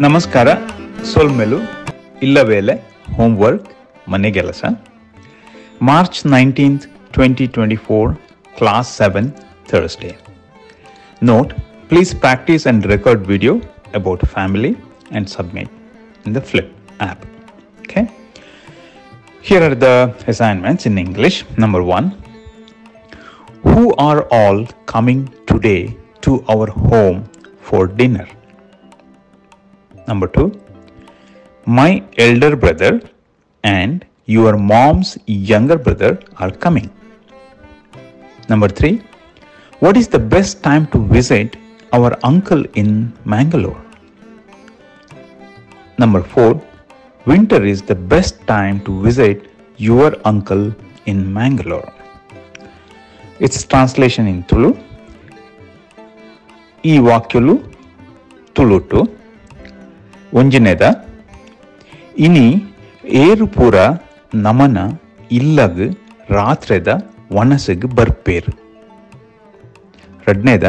ನಮಸ್ಕಾರ. ಸೊಲ್ಮೆಲು, ಇಲ್ಲವೇಲೆ, homework, ಮನೆಗೆಲಸ. March 19th, 2024, class 7, Thursday. Note, please practice and record video about family and submit in the Flip app. Okay. Here are the assignments in English. Number 1, who are all coming today to our home for dinner? Number 2, my elder brother and your mom's younger brother are coming. Number 3, what is the best time to visit our uncle in Mangalore? Number 4, winter is the best time to visit your uncle in Mangalore. Its translation in Tulu. ಈ ವಾಕ್ಯಲು ತುಳುಟು. ಒಂಜಿನೆದ, ಇನಿ ಏರು ಪೂರ ನಮನ ಇಲ್ಲಗ್ ರಾತ್ರೆದ ವನಸಗ್ ಬರ್ಪೇರು. ರಡ್ನೇದ,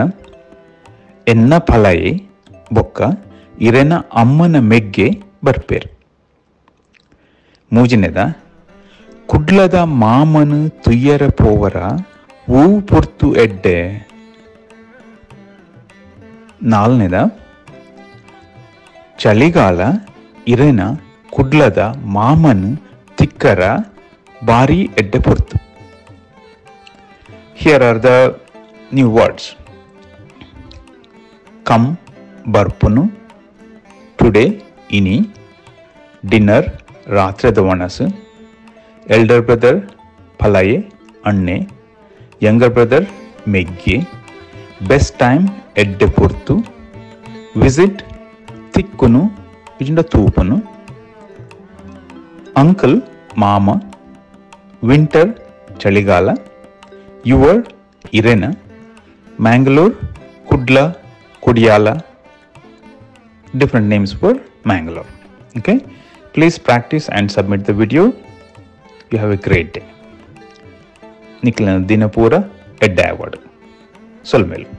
ಎನ್ನ ಫಲಯೆ ಬೊಕ್ಕ ಇರೆನ ಅಮ್ಮನ ಮೆಗ್ಗೆ ಬರ್ಪೇರು. ಮೂಜಿನೆದ, ಕುಡ್ಲದ ಮಾಮನು ತುಯ್ಯರ ಪೋವರ ಊ ಪೊರ್ತು ಎಡ್ಡೆ. ನಾಲ್ನೇದ, ಚಳಿಗಾಲ ಇರೆನ ಕುಡ್ಲದ ಮಾಮನ್ ತಿಕ್ಕರ ಬಾರಿ ಎಡ್ಡೆ ಪೊರ್ತು. Here are the new words. Come ಬರ್ಪುನು, today ಇನಿ, ಡಿನ್ನರ್ ರಾತ್ರೆದ ಒಣಸು, ಎಲ್ಡರ್ ಬ್ರದರ್ ಫಲಯೆ ಅಣ್ಣೆ, ಯಂಗರ್ ಬ್ರದರ್ ಮೆಗ್ಗೆ, ಬೆಸ್ಟ್ ಟೈಮ್ ಎಡ್ಡೆ ಪೊರ್ತು, ವಿಸಿಟ್ ತಿಕ್ಕುನು ಇಜಿಂಡ ತೂಪುನು, ಅಂಕಲ್ ಮಾಮ, ವಿಂಟರ್ ಚಳಿಗಾಲ, your ಇರೆನ, Mangalore Kudla Kudiyala, different names for Mangalore. Okay, please practice and submit the video. You have a great day. ನಿಕ್ಲನ ದಿನಪೂರ ಎಡ್ಡೆ ಅವಾರ್ಡ್. ಸೊಲ್ಮೇಲು.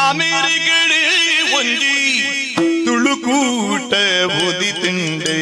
ಅಮೇರಿಕಡೆ ಒಂಜಿ ತುಳುಕೂಟ ಉದಿತುಂಡೆ.